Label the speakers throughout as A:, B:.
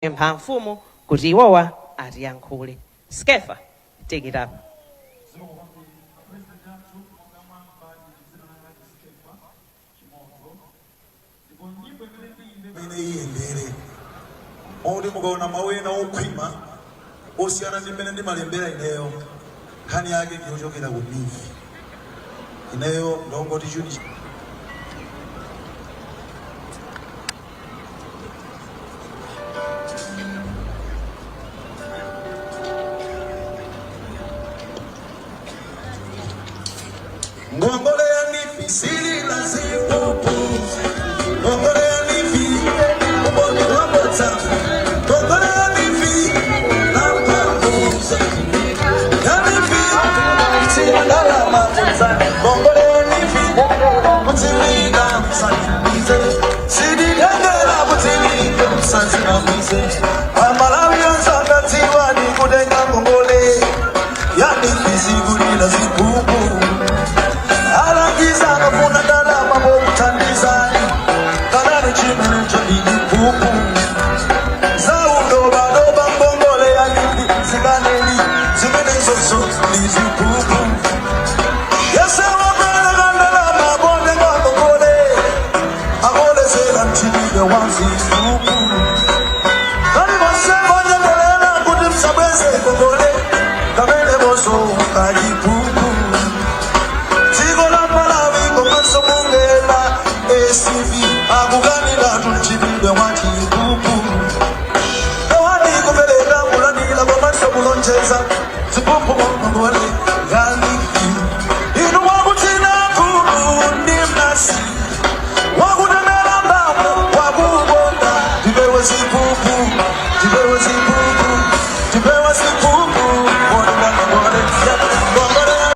A: Pempha mfumu kuti iwowa atiyankhule. Skeffa, take it up.
B: Zikomo kwambiri, President athu. Monga mwamva, ine dzina langa ndi Skeffa Chimoto, ndipo nyimbo imene ndiyimbe imene iyendere moti mukaona mawu ena okhwima osiyana ndi mmene ndimalembera ineyo, nkhani yake ndiyochokera ku NEEF. Ineyo ndongoti chuni. Ngongole ya NEEF silila ziphuphu, ngongole ya NEEF umboni wabodza, ngongole ya NEEF lampambuza ya NEEF siyandalama, ngongole ya NEEF kudziwika msanzize sididengera kudziwika msanzinamize. Amalawi anzanga, dziwani, kutenga ngongole ya NEEF sikulila ziphuphu. Alangiza akafuna ndalama bokuthandizani kalani chimenecho ndi chiphuphu. Zaudobadoba ngongole ya NEEF zikaneni, zimenezonso ndi ziphuphu. Yese wapereka ndalama bonenga ngongole akolezera mchitidwe wa ziphuphu. Kali bonse bonyengelela kuti msabweze ngongole kamene boso kachiphuphu. Dziko la Malawi komanso bungwe la ACB akukanira mchitidwe wa chiphuphu. Kawani kupereka, kulandira komanso kulonjeza ziphuphu ngongole ya NEEF. Inu wakutina kulu ndi mnasi wakutemera mbamo wakukonda, tipewe ziphuphu, tipewe ziphuphu, tipewe ziphuphu ngongole ngongole.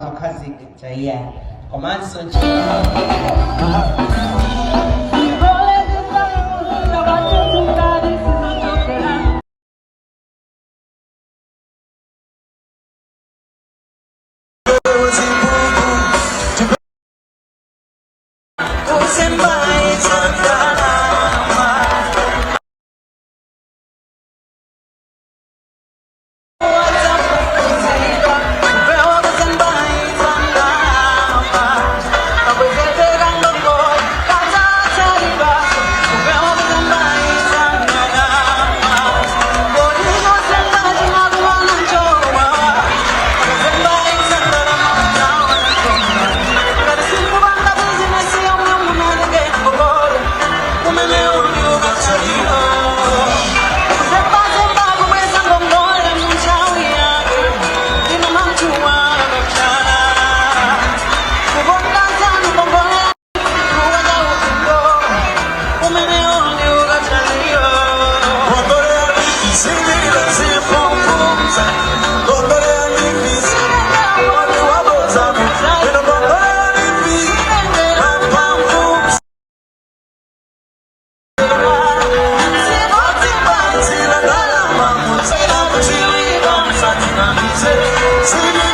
A: Kukhazikitsa iya komanso
B: Tipewe ziphuphu.
A: Kuzimbaitsa ndalama. Kupewa kuzimbaitsa ndalama. Kabwezetera ngongole, katataliba. Kupewa kuzimbaitsa ndalama. Kodi kuzimba chimakuwana nchowa. Kuzimbaitsa ndalama kutawa ngati simukupanga bizinesi yomwe munatengera ngongole, kumene uli ukatsalira. Kuzembazemba kubweza ngongole munthawi yake, inu mamtuwa kapchana. Kukondanzanu ngongole ukachauzindo, kumene uli ukatsalira.
B: Ngongole ya NEEF silila ziphuphu, ngongole ya NEEF umboni wabodza, ino ngongole ya NEEF lamphamvu.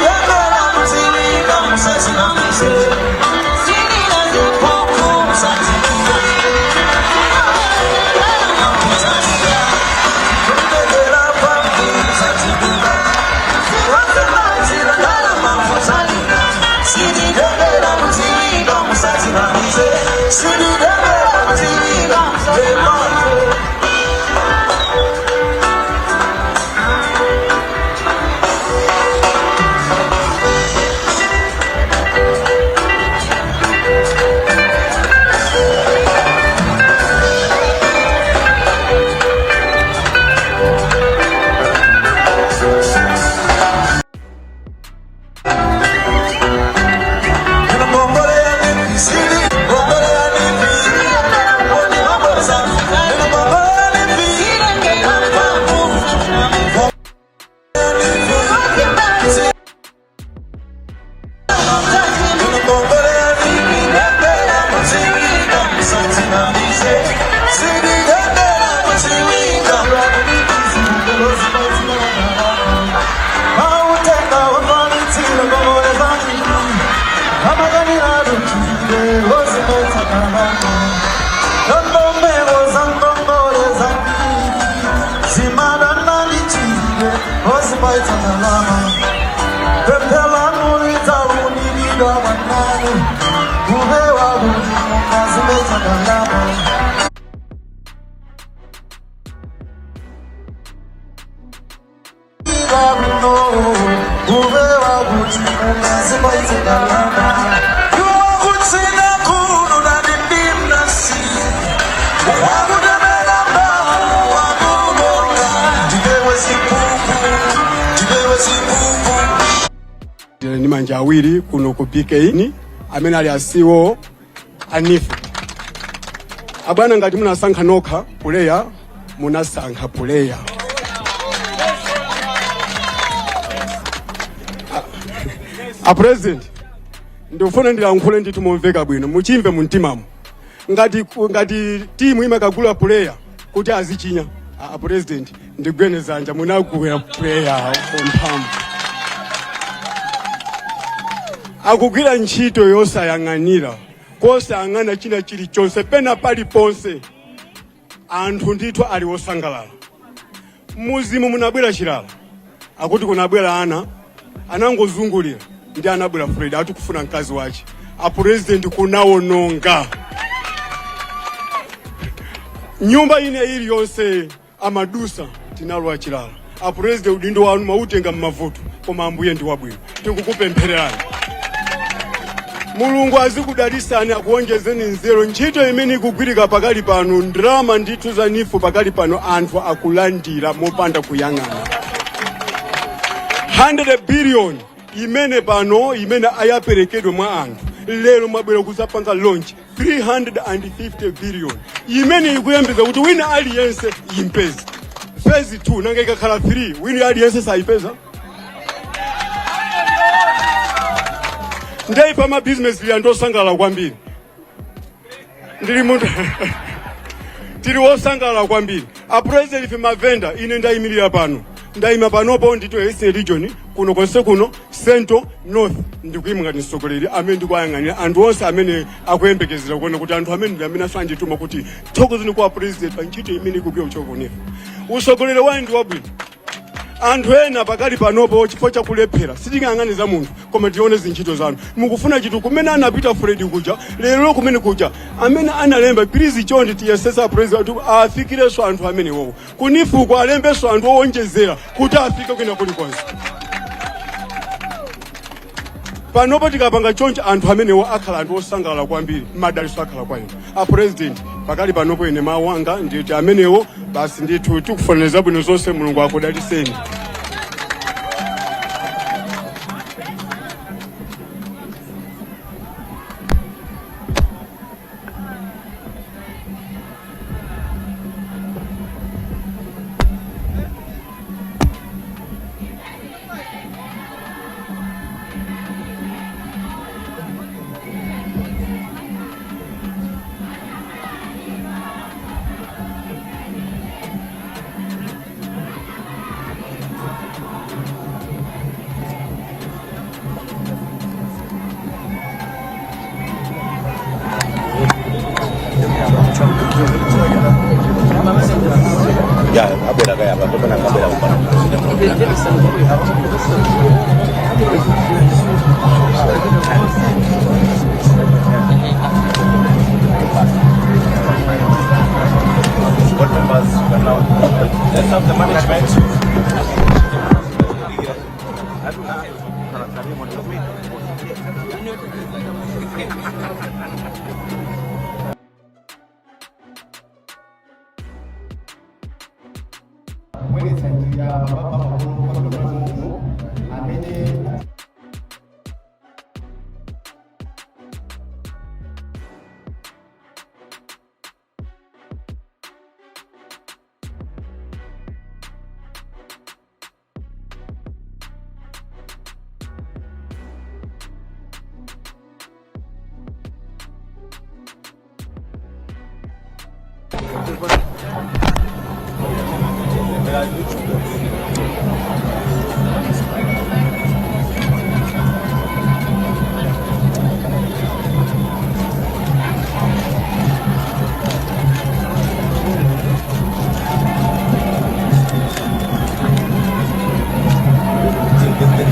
B: Sididengera. Mukazimbaitsa ndalama pemphelanu lidzawuniridwa mwanani kupewa kuti mukazimbaitsa ndalama. Bwino kupewa kuti mukazimbaitsa ndalama wakutsina khulu nandindimnasi wakutemera mbamu wakumonga ndipewe ziphuphu, ndipewe ziphuphu.
C: Ndili ndi manja awiri kuno ku BK ni amene ali a CEO a NEEF. Abwana, ngati munasankha nokha player, munasankha player. A president, ndikufuna ndilankhule ndithu momveka bwino, muchimve mumtimamo. Ngati timu imakagula player kuti azichinya, a president, ndigwene zanja, munagula player mphamvu, akugwira ntchito yosayang'anira, kosayang'ana china chilichonse, pena paliponse anthu ndithu ali osangalala. Muzimu munabwera chilala, akuti kunabwera ana anangozungulira ndi anabwera Fred ati kufuna mkazi wache. A president, kunawononga nyumba ine iliyonse amadusa, tinalowa chilala. A president, udindo wanu mautenga mmavuto, koma Ambuye ndi wabwino. Tikukupemphererani, Mulungu azikudalisani, akuonjezeni nzeru. Ntchito imene ikugwirika pakali pano, ndalama ndithu za NEEF pakali pano anthu akulandira mopanda kuyang'ana. 100 billion imene pano imene ayaperekedwe mwa anthu, lero mwabwera kuzapanga launch 350 billion imene ikuyembeza kuti wina aliyense impeze. Phase 2 nanga ikakhala 3, wina aliyense sayipeza? Ndeipa mabizinesi liya ndosangalala kwambiri, ndili munthu tili wosangalala kwambiri. A president, ife mavenda, ine ndayimirira pano, ndayima panopo ndito Eastern Region kuno konse kuno, Central, North, ndikuyima ngati mtsogoleri amene ndikuyang'anira anthu onse amene akuyembekezera kuona kuti anthu amene ndi amene asandituma kuti thokozeni kwa president pa ntchito imene ikugwira kuchoka ku NEEF. Utsogoleri wanu ndi wabwino. Anthu ena pakali panopo chifukwa chakulephera, sitingayang'ane za munthu koma tione zintchito zanu. Mukufuna chitu kumene anapita Fred kuja lero, kumene kuja amene analemba, please chonde tiyesesa president kuti afikirenso anthu amenewowo ku NEEF-ko, alembenso anthu owonjezera kuti afike kwina kulikonse. Panopo tikapanga choncho, anthu amenewo akhala anthu osangalala kwambiri, madalitso akhala kwa inu a president. Pakali panopo ine mawu anga nditi amenewo basi. Ndithu tikufunira zabwino zonse, Mulungu akudaliseni.
D: Ya, abwera kaya apa, pamene akabwera kupano. Board members can now, let's have the management.
E: Kubweretsa njira pamakono amene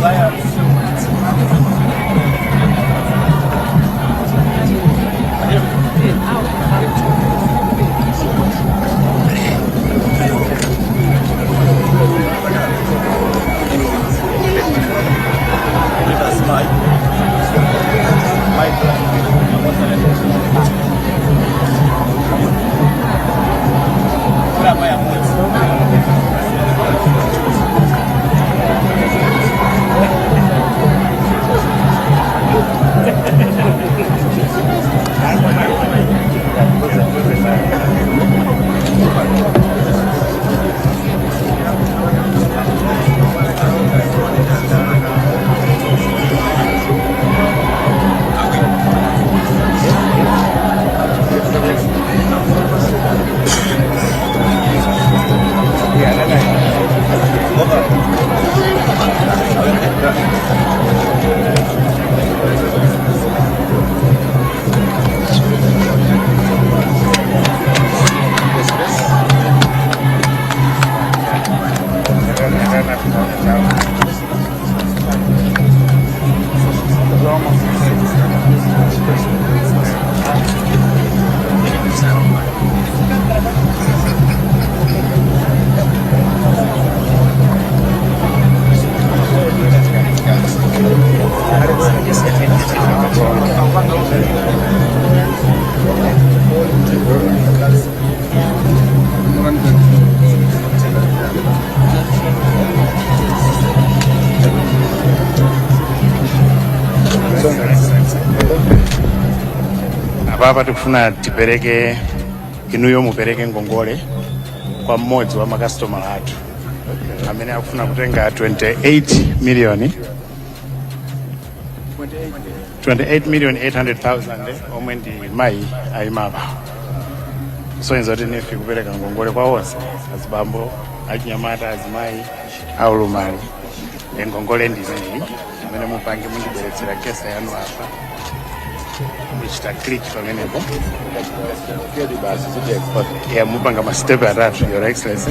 D: Alliance. Let us mic. Mic.
F: Apapa tikufuna tipereke, inuyo mupereke ngongole kwa mmodzi wa makasitomala athu amene akufuna kutenga 28 million, 28 million 800,000, omwe ndi mayi ayimapa. Kusonyeza kuti NEEF kupereka ngongole kwa onse, azibambo, achinyamata, azimayi, aulumali. Ngongole ndi imeneyi. Amene mupange, mundibweretsera kesa yanu apa, muchita click pamenepo. Yeah, mupanga ma step atatu, Your Excellency.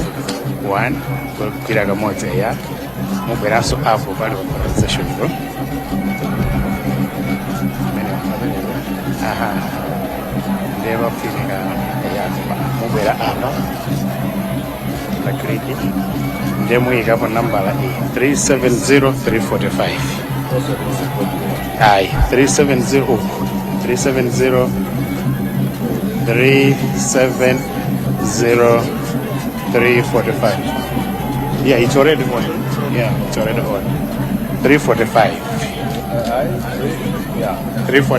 F: One, kugwira kamodzi ya mubweranso apo pali authorization ko. Pamenepo. Aha, ndiye pafunika ya mubwera apa pa click, ndiye muyikapo nambala iyi, 370345. Ayi, 370 uku, 370 370 345. Yeah, it's already on. Yeah, it's already on. 345. 345.